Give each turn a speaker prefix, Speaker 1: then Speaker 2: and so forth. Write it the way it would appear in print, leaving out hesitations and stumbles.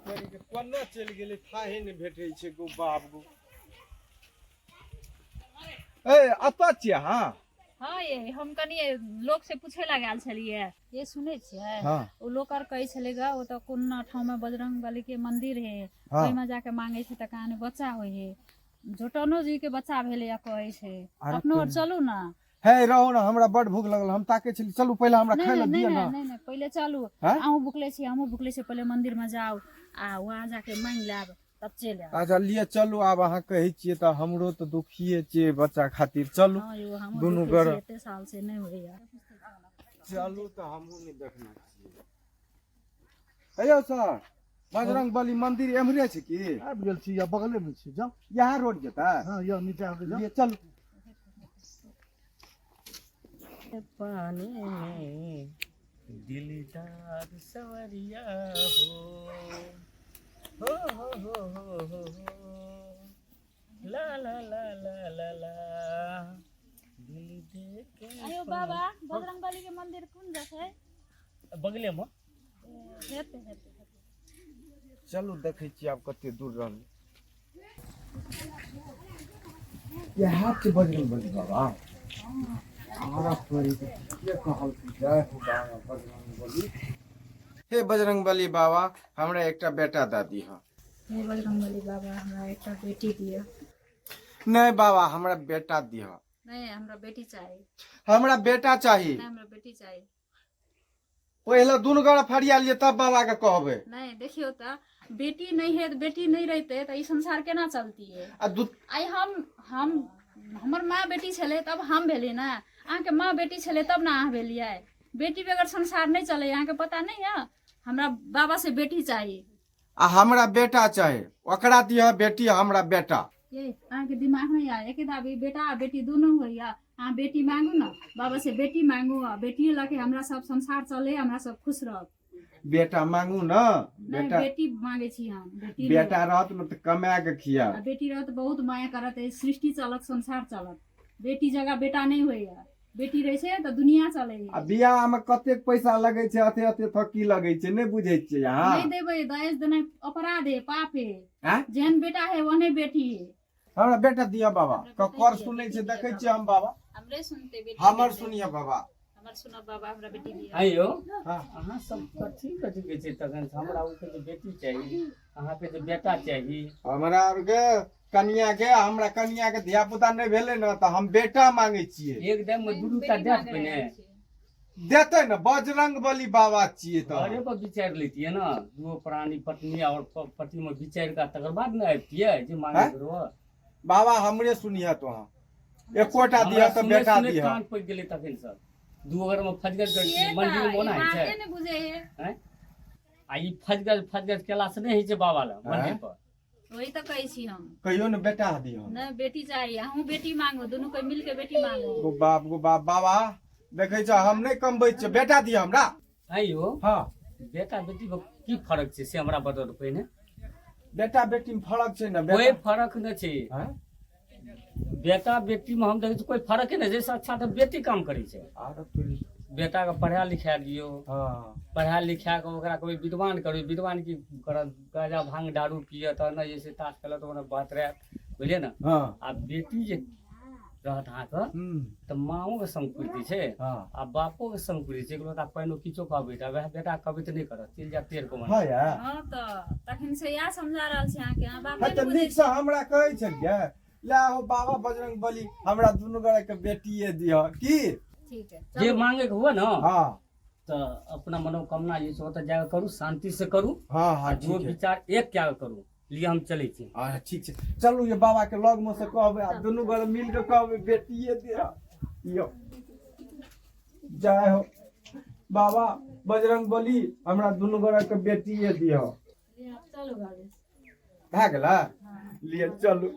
Speaker 1: तोरी के कोना चलि गेलै थाहे नहि भेटै छै गो बाप गो। ए अतऽ छियै अहाँ?
Speaker 2: हँ ये, हम कनि लोक से पूछे लए गेल छलियै। ये सुनै छियै?
Speaker 1: हँ।
Speaker 2: ओ लोक आर कहै छलै गा ओतऽ कोन ठाम मे बजरंग बली के मंदिर है,
Speaker 1: हँ।
Speaker 2: ओहिमे जाके मांगे छै तऽ कहानी बच्चा होइ है। झोटनो जी के बच्चा भेलै या कहै छै।
Speaker 1: अरे
Speaker 2: अपनो आर
Speaker 1: तोरी।
Speaker 2: चलू ना।
Speaker 1: हे रहू ना, हमरा बड भूख लगल, हम ताकै छली। चलू पहिले हमरा
Speaker 2: नहीं
Speaker 1: खाय लए
Speaker 2: नहीं
Speaker 1: दिअ
Speaker 2: नहीं
Speaker 1: ना।
Speaker 2: नहीं नहीं, पहिले चलू।
Speaker 1: हैं?
Speaker 2: अहूँ भुखले छी, हमहूँ भुखले छी, पहिले मंदिर में जाउ आ वहाँ जाके मांगि लायब तब चलि आयब।
Speaker 1: अच्छा लिअ चलू, आब अहाँ कहै छियै तऽ हमरो तऽ दुखिये छियै बच्चा खातिर। चलू
Speaker 2: हँ यौ, हमहूँ
Speaker 1: दुनू
Speaker 2: दुखी
Speaker 1: गोरा।
Speaker 2: छी, एते साल से नहि होइया।
Speaker 1: चलू तऽ हमहूँ नहि देखने छियै। हेयौ सर, बजरंग बली मंदिर एम्हरे छै की?
Speaker 3: आबि गेल छी, या बगले मे छी, जाउ।
Speaker 1: इएह रोड जेतै?
Speaker 3: हँ, या नीचा आबि जाउ।
Speaker 1: लिअ चलू।
Speaker 4: पानी में दिलदार सवरिया हो हो हो हो हो हो हो ला ला ला ला ला ला दिल दे के।
Speaker 2: अयो बाबा, बजरंग बली के मंदिर कोन जगह है?
Speaker 4: बगले में।
Speaker 2: हेतै हेतै हेतै।
Speaker 1: चलू देखै छियै आब कते दूर रहलै। इएह छै बजरंग बली बाबा। आरा तोरी के के कहल कि जय हो बाबा बजरंग बली। हे बजरंग बली बाबा, हमरा एकटा बेटा दऽ दिह।
Speaker 2: हे बजरंग बली बाबा, हमरा एकटा बेटी दिअ।
Speaker 1: नहि बाबा, हमरा बेटा दिह।
Speaker 2: नहीं, हमरा बेटी चाही।
Speaker 1: हमरा बेटा चाही।
Speaker 2: नहीं, हमरा बेटी चाही।
Speaker 1: पहिले दुनू गोरा फरिया लिअ तब बाबा के कहबै।
Speaker 2: नहीं, देखियौ तऽ बेटी नहीं है, बेटी नहीं रहते तऽ ई संसार केना चलतियै?
Speaker 1: आ दू
Speaker 2: आइ हम हमर माँ बेटी छलै तब हम भेलियै ने, अहाँके माँ बेटी छलै तब ने अहाँ भेलियै। बेटी बगैर संसार नहीं चलै, अहाँके पता नहीं है? हमरा बाबा से बेटी चाही।
Speaker 1: आ हमरा बेटा चाही। ओकरा दिह बेटी, हमरा बेटा।
Speaker 2: ये अहाँके दिमाग नहीं आय एक दाबी, बेटा आ बेटी दुनू होइया। अहाँ बेटी मांगू ने बाबा से, बेटी मांगू आ बेटिए लऽ के हमरा सब संसार चले, हमरा सब खुश रहब।
Speaker 1: बेटा मांगू ने।
Speaker 2: नहीं,
Speaker 1: बेटा।
Speaker 2: बेटी मांगे छी हम, बेटी।
Speaker 1: बेटा रहत ने तऽ कमा के खियाब।
Speaker 2: आ बेटी रहत बहुत माया करत, ई सृष्टि चलत, संसार चलत। बेटी जगह बेटा नहीं होइया, बेटी रहै छै तऽ दुनिया चलै है।
Speaker 1: आ बियाह मे कतेक पैसा लगै छै, अते अते थकी लगै छै, नहि बुझै छियै अहाँ?
Speaker 2: नहीं देबै। दहेज देनाइ अपराध है, पाप है।
Speaker 1: आँय?
Speaker 2: जेहन बेटा है ओहने बेटी है।
Speaker 1: हमरा बेटा दिअ बाबा।
Speaker 2: हमरा बेटा
Speaker 1: ककर
Speaker 2: दिअ,
Speaker 1: सुनै
Speaker 2: बेटी
Speaker 1: छै
Speaker 2: दिअ
Speaker 1: देखै
Speaker 2: बाबा।
Speaker 1: छियै हम बाबा।
Speaker 2: हमरे सुनते बेटी
Speaker 1: हमर
Speaker 2: देतै।
Speaker 1: सुनिए बाबा।
Speaker 2: हमर सुनब बाबा, हमरा बेटी दिअ।
Speaker 4: आइयो।
Speaker 1: हाँ।
Speaker 4: अहाँ सब कथी कथी कहै छै तखन? हमरा ओ कहै छै बेटी चाही, अहाँके जे बेटा चाही।
Speaker 1: हमरा आरके कनिया के, हमरा कनिया के धिया पुता नहि भेलै ने तऽ हम बेटा मांगै छियै।
Speaker 4: एक टाइम मे दू दूटा
Speaker 2: बेटी
Speaker 4: देत
Speaker 2: मांगे
Speaker 4: पहिने।
Speaker 2: रहल छियै।
Speaker 1: देतै ने, बजरंग बली बाबा छियै तऽ।
Speaker 4: घरे पर विचारि लैतियै ने, दूओ प्राणी पत्नी और पति मे विचारि कऽ तकर बाद ने अबितियै जे मांगे
Speaker 1: हैं?
Speaker 4: रहो।
Speaker 1: बाबा, हमरे सुनिह तो अहाँ, एकोटा
Speaker 4: हमरा
Speaker 1: दिह तऽ
Speaker 4: सुनैत
Speaker 1: बेटा
Speaker 4: सुनैत
Speaker 1: दिह।
Speaker 4: कान पकि गेलै तखन सर। दू अगर मे फजगज करै
Speaker 2: से
Speaker 4: छियै, मंदिर
Speaker 2: तऽ
Speaker 4: मे ओना
Speaker 2: ई
Speaker 4: होइ छै।
Speaker 2: बाते नहि बुझै है।
Speaker 4: हैं? आ ई फजगज फजगज केला से नहि होइ छै बाबा लग मंदिर पर।
Speaker 2: वही तऽ कहै छी हम।
Speaker 1: कहियो ने बेटा दिह।
Speaker 2: नहि, बेटी चाही। अहूँ बेटी मांगू, दुनू कोई मिल के बेटी मांगू।
Speaker 1: गो बाप गो बाप, बाबा देखै छ, हम नहि कमबै छियै, बेटा दिह हमरा।
Speaker 4: आइयो।
Speaker 1: हँ।
Speaker 4: बेटा बेटी मे की फरक छै से हमरा बताउ तऽ पहिने।
Speaker 1: बेटा बेटी मे फरक छै ने।
Speaker 4: कोई
Speaker 1: बेटा
Speaker 4: फरक नहि छै।
Speaker 1: हँ?
Speaker 4: बेटा बेटी मे हम देखै छी कोई फरके नहि छै। अच्छा तऽ बेटी काम करै छै।
Speaker 1: आरो तोरी।
Speaker 4: बेटा के पढ़ा लिखा दियौ।
Speaker 1: हँ।
Speaker 4: पढ़ा लिखा कऽ ओकरा कोइ विद्वान करू। विद्वान की करत? गाँजा भांग दारू पियत ने, जैसे ताश खेलत ओना बात रहत, बुझलियै ने?
Speaker 1: हँ।
Speaker 4: आ बेटी जे रहत अहाँके तऽ माँओके संग पुरि छै आ बापोके संग पुरि छै। एक लोटा पानिओ किछो कहबै तऽ वएह बेटा कहबै तऽ नहि करत, चलि जायत तेर को।
Speaker 1: हँ या।
Speaker 2: हँ तऽ तखन से इएह समझा रहल छी अहाँके, अहाँ बाते
Speaker 1: हँ
Speaker 2: नहि
Speaker 1: तऽ
Speaker 2: बुझै
Speaker 1: नीकसँ हमरा कहै छलियै, ले हो बाबा बजरंग बली, हमरा दुनू गोरा के बेटिए दिह की।
Speaker 2: ठीक है।
Speaker 4: जे मांगे के हुए ने
Speaker 1: हँ।
Speaker 4: तऽ अपना मनोकामना जे छै ओतऽ जाकऽ करू, शांति से करू।
Speaker 1: हँ हँ।
Speaker 4: आ जो
Speaker 1: ठीक है।
Speaker 4: विचार एक कए कऽ करू। लिए हम चलै छी।
Speaker 1: अच्छा ठीक छै, चलू ये बाबा के लग मे से कहबै आ दुनू गोरा मिल के कहबै बेटिए दिह। यौ जय हो बाबा बजरंग बली, हमरा दुनू गोरा के बेटिए दिह।
Speaker 2: चलू घरे।
Speaker 1: भए गेलै, लिए चलू।